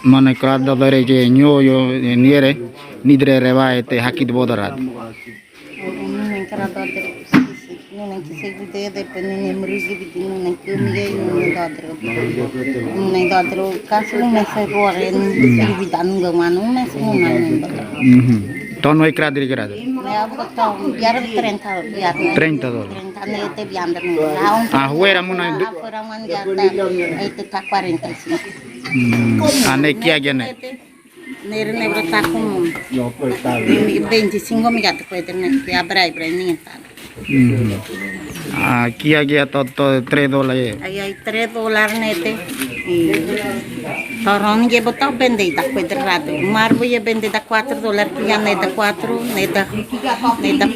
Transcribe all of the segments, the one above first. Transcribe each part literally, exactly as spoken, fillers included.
Mane kra dodre ye nio yo, e, niere, nidre reba, e, te haki de bodarad. Nune kra dodre, nune ki se gude de pe nune mrigi bidi nune ki mige nune dodre. Nune dodre, kasu nune se rore, nune se bida nune manu, nune se nune nune dodre. Mhm. Tonu e kra diri kra diri. Ne abu to, biar treinta, biar. Treinta dólar. Treinta ne te biar nune. Ah, fuera muna du- Fuera muna ya ta, e te ta cuarenta y cinco. Mm. Ah, ne kia gene. Nere ne bra ta komo. Veinticinco mi gata ko ederne, ki abrai, abrai, ni ta. Mhm. Ah, kia gia to, to tres dólar, e. Ai, ai, tres dólar ne te. I toron ye bota bende da ko edre rado. Marbo ye bende da cuatro dólar, kia ne da cuatro, ne da, ne da,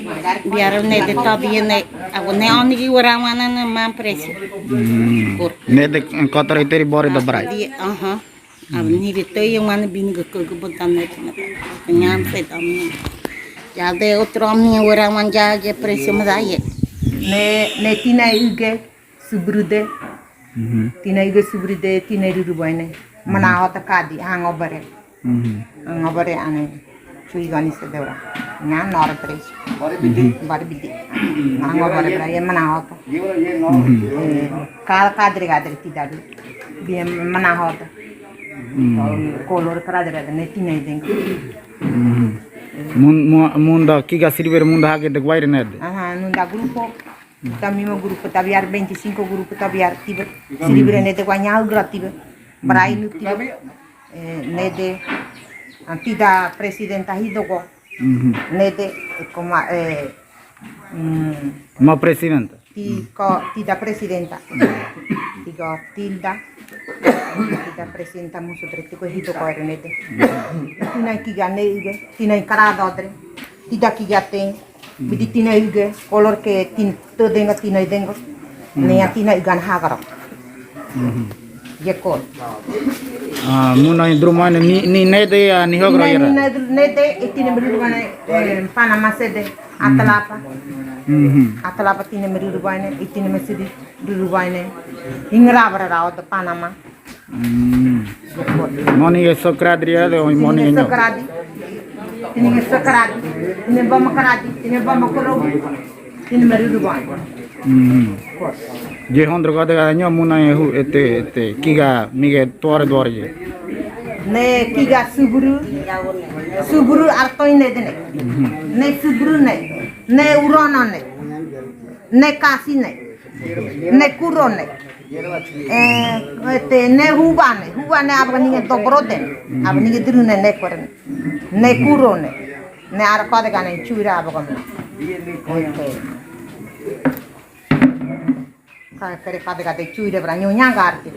biar ne de to bie ne, ago ne oni gi warawana ne man precio. Mm. Por. Ne de kotore teri bore da brai. Di, aha. Abu nire toyo mane bini ge ko ge botan ne tena. Nyan se tam. Ya de otro ami warawan ya ge precio me da ye. Ne, ne tina uge subrude. Mhm. Tina uge subrude, tina ruru boine. Mana hota kadi, hango bare. Mhm. Hango bare ane. Chui gani se dora. Nya nor tres. Mhm. Bari bidi. Mango bari bari ye mana hota. Mhm. Eh, ka-, kadri kadri ti daru. Bie mana hota. Mhm. Kolor kadri kadri ne tina iden. Mhm. Mun-, mu-, munda kiga sirve munda hage de guaire nede. Aha, nunda grupo. Ta mimo grupo, ta biar veinticinco grupo, ta biar tibe. Sirve nede guanya gra tibe. Brai nu tibe. Eh, nede, ah, ti da presidenta hidogo. Mhm. Nede, eh, koma, eh, mm, ma presidenta. Ti ko, ti da presidenta. Ti go tilda. Ti da presidenta musu tre ti ko hidogo ere nede. Ti na kiga ne uge, ti na kara dodre. Ti da kiga ten. Bidi tina uge, kolor ke tin, to dengo, tina dengo. Ne ya tina ugan hagaro. Mhm. Ye kol. Ah, muna i drumane ni, ni nede ya ni hogro yera. Ni nede, nede, e tina mruru bane, eh, Panama sede, Atlapa. Mhm. Atlapa tina mruru bane, e tina msidi mruru bane. Ingra bara rao de Panama. Mm. Moni e so kradi ya de, o moni e nyo. Tini e so kradi. Tini e so kradi. Tini e boma kradi. Tini e boma koro. Tini e mruru bane. Mm. Ye hondro kade ga nyo muna e hu ete, ete. Kiga mige tore dore ye. Ne kiga subru. Subru artoine dene. Mhm. Ne subru ne. Ne urono ne. Ne kasi ne. Ne kuro ne. Eh, ete, ne huba ne. Huba ne abga ninge dobro den. Abga ninge dru ne, ne kore ne. Ne kuro ne. Ne ara kade gane chura abga ne. Ete. Ka-, kere kade gane chura bra nyo nyanga arte.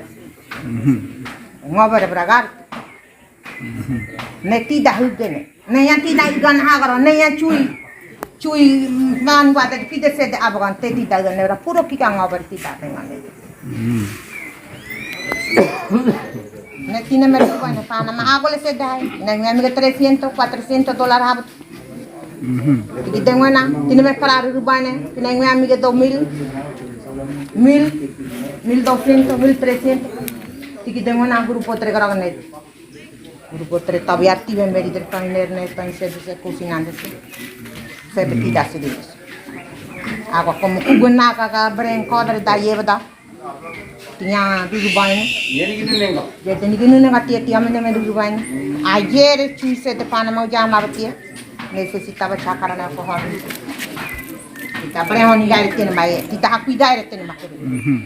Mhm. Ngo bra bra gar. Ne ti da hugene. Ne ya ti da igan hagaro, ne ya chui. Chui, mm, man wada pide sede abgan te ti da hugene, ra puro kika ngober ti da tengan. Mm. Ne ti ne me ruba ne Panama agole sede ai. Ne mi amiga trescientos, cuatrocientos dólar habut. Mhm. Tiki tengo na, ti ne me kara ruba ne, ti ne mi amiga dos mil, mil, mil doscientos, mil trescientos. Tiki tengo na grupo tre garagane. Grupo tre tabi arte be meri dre tainer ne tain se dise kusinande se. Se be ti da se dise. Agua komo kugun na ka ka bren kodre da yebda. Tiña dudu baine. Ye teni kinu ne ka tia tia mene me dudu baine. Ayere chui se te Panama ya ma batia. Necesitaba chakara na kohon. Ti ta bren honi gare tene ma ye. Ti ta hakuida ere tene ma kuru. Mhm.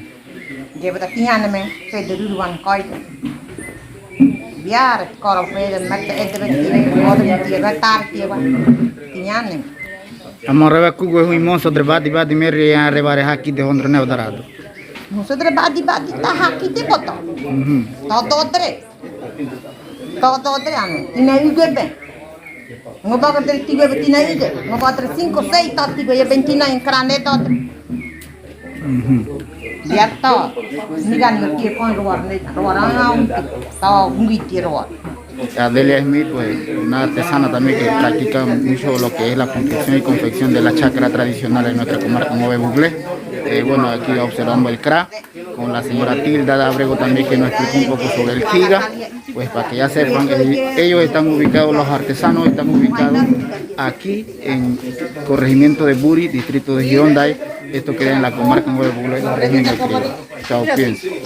Jebata tiña neme, se de ruruan koite. Biar koro pede mete ede beti, koro beti, betar tiba. Tiña neme. Amo rebe kugo hui monso dre badi badi meri ya reba re haki de hondro ne odarado. Monso dre badi badi ta haki de boto. Mhm. Ta dodre. Ta dodre ame. Ina uge be. Ngo ba ka tere tigo e betina ige. Ngo ba tere cinco, seis ta tigo e bentina en krane ta tere. Mhm. Ya ta. Nigan no tie kon roar ne, roar a un ti. Ta un ti roar. Adelia Smith, pues, una artesana también que practica mucho lo que es la construcción y confección de la chacra tradicional en nuestra comarca, como ve Buglé. Eh, bueno, aquí observando el cra con la señora Tilda Abrego también, que nos explicó un poco sobre el kiga. Pues para que ya sepan, eh, ellos están ubicados, los artesanos están ubicados aquí en corregimiento de Buri, distrito de Girón Day, esto queda en la comarca Nuevo Buglé, la región de Cria. Chao, cuídense.